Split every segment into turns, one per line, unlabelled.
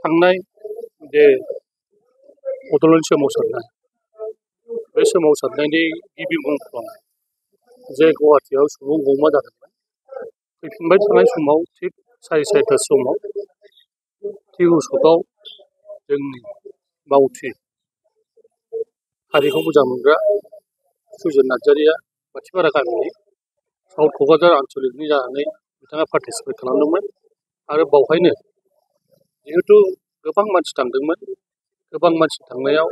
थांनाय जे बड'लेण्ड सोमावसारनाय बे सोमावसारनायनि गिबि मुंख्लं जे गुवाहाटीयाव सुबुं गौमा जादोंमोन फैफिनबाय थानाय समाव थिग 4:30 समाव थिग उसकआव जोंनि मावथि हारिखौ मोजां मोनग्रा सुजेन नार्जारिया बाथिपारा गामिनि साउथ क'क्राझार आन्चलिकनि जानानै बिथाङा पार्टिसिपेट खालामदोंमोन आरो बावहायनो जिहेतु गोबां मानसि थांदोंमोन गोबां मानसि थांनायाव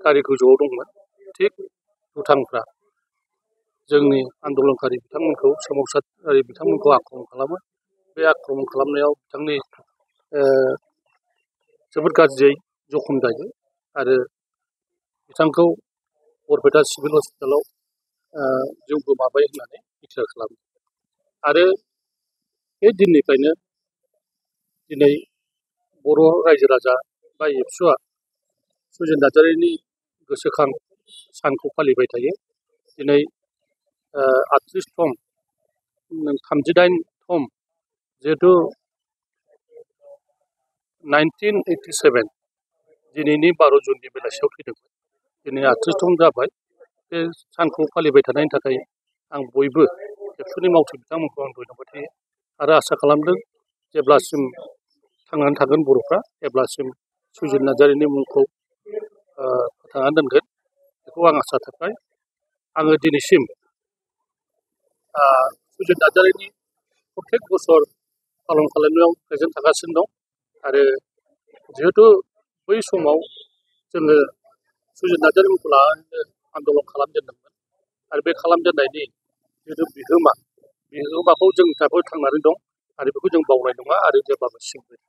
गारि गोजौआव दंमोन थिग दुथांफ्रा जोंनि आन्दलनकारि बिथांमोनखौ सोमावसारारि बिथांमोनखौ आक्रमन खालामो बे आक्रमन खालामनायाव बिथांनि जोबोद गाज्रियै जखम जायो आरो बिथांखौ बरपेटा सिभिल हस्पिटालाव जिउ गोमाबाय होननानै डिक्लेयार खालामो आरो बे दिननिफ्रायनो दिनै बर' रायजो राजा बा एबसुआ सुजेन नार्जारिनि गोसोखां सानखौ फालिबाय थायो दिनै 38 थम 38 थम जिहेतु 1987 दिनैनि 12 जुननि बेलासियाव थैदोंमोन दिनै 38 थम जाबाय बे सानखौ फालिबाय थानायनि थाखाय आं बयबो एबसुनि मावथि बिथांमोनखौ आं धन्यबाद होयो आरो आसा खालामदों जेब्लासिम थांनानै थागोन बर'फ्रा अब्लासिम सुजेन नार्जारिनि मुंखौ फोथांनानै दोनगोन बेखौ आं आसा थाबाय आङो दिनैसिम सुजेन नार्जारिनि प्रत्येक बोसोर पालन खालामनायाव प्रेजेन्ट थागासिनो दं आरो जिहेतु बै समाव जोङो सुजेन नार्जारि मुंखौ लानानैनो आन्दलन खालामजेनदोंमोन आरो बे खालामजेननायनि जिहेतु बिहोमाखौ जों दाबो थांनानै दं आरो बेखौ जों बावनाय नङा आरो जेब्लाबो सिबिगोन